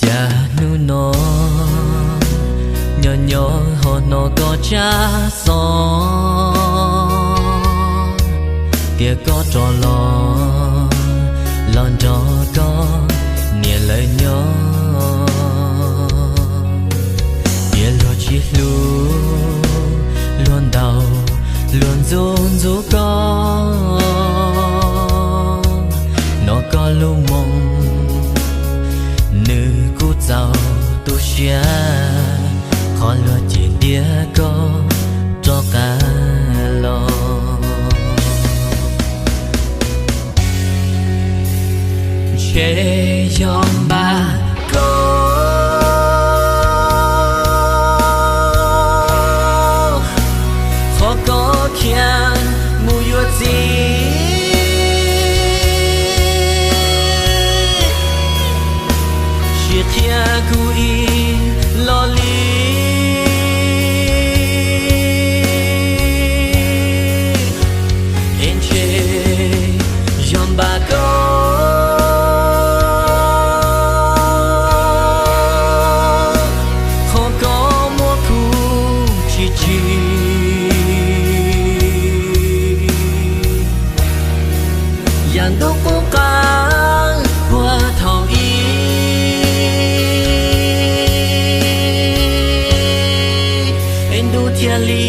Cas hnub no nyob nyob ho hnov koj tsab xov, tias koj rov los, los nrog koj niam lawv nyob. Tias luag tsis hlub, luag ntaus, luag ntxub ntxub koj, hnov koj lub moo, nws kuj txaus tu siab, qhov luag cim ntiab koj rov qab los. Ntshe yog npam koj, qhov koj khiav mus yuav txiv, tsis qhia kuv ib los li. Es ntshe yog npam koj, qhov koj muab kuv tsis tsim. Yam ntuj qub qab puag thaum ub, es ntuj thiaj li